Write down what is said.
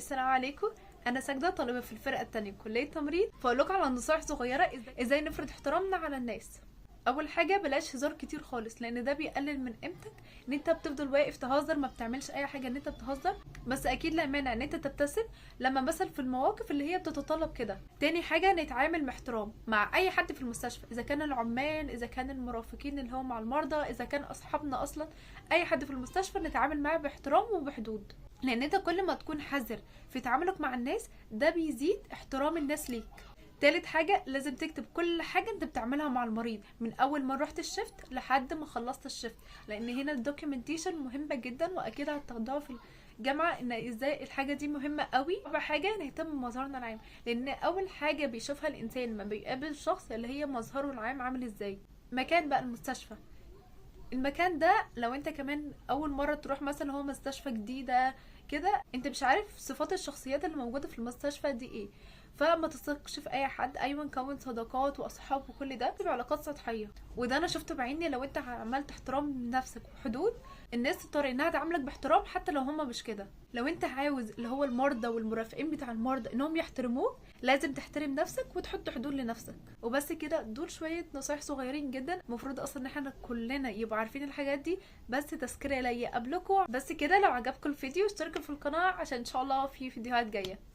السلام عليكم. انا ساجده، طالبه في الفرقة الثانية كليه تمريض. فاقول لكم على نصائح صغيرة ازاي نفرض احترامنا على الناس. اول حاجه، بلاش هزار كتير خالص، لان ده بيقلل من قيمتك، ان انت بتفضل واقف تهزر ما بتعملش اي حاجه، ان انت بتهزر بس. اكيد لا مانع ان انت تبتسم لما مثلا في المواقف اللي هي بتتطلب كده. تاني حاجه، نتعامل باحترام مع اي حد في المستشفى، اذا كان العمال، اذا كان المرافقين اللي هو مع المرضى، اذا كان اصحابنا اصلا، اي حد في المستشفى نتعامل معاه باحترام وبحدود، لان انت كل ما تكون حذر في تعاملك مع الناس ده بيزيد احترام الناس ليك. تالت حاجة، لازم تكتب كل حاجة انت بتعملها مع المريض من اول ما رحت ال shift لحد ما خلصت ال shift، لان هنا ال documentation مهمة جدا، واكيد هتاخدوها في الجامعة ان ازاي الحاجة دي مهمة قوي. رابع حاجة، نهتم بمظهرنا العام، لان اول حاجة بيشوفها الانسان لما بيقابل شخص اللي هي مظهره العام عامل ازاي. مكان بقى المستشفى، المكان ده لو انت كمان اول مرة تروح مثلا هو مستشفى جديدة كده، انت مش عارف صفات الشخصيات اللي موجودة في المستشفى دي ايه، فما تثقش في اي حد. ايوه نكون صداقات واصحاب وكل ده تبقى علاقات سطحيه، وده انا شفته بعيني. لو انت عملت احترام لنفسك وحدود، الناس تضطر انها تعاملك باحترام حتى لو هما مش كده. لو انت عاوز اللي هو المرضى والمرافقين بتاع المرضى انهم يحترموك، لازم تحترم نفسك وتحط حدود لنفسك. وبس كده، دول شوية نصايح صغيرين جدا، المفروض اصلا ان احنا كلنا يبقى عارفين الحاجات دي، بس تذكره ليا قبلكم. بس كده، لو عجبكم الفيديو اشتركوا في القناة عشان ان شاء الله في فيديوهات جاية.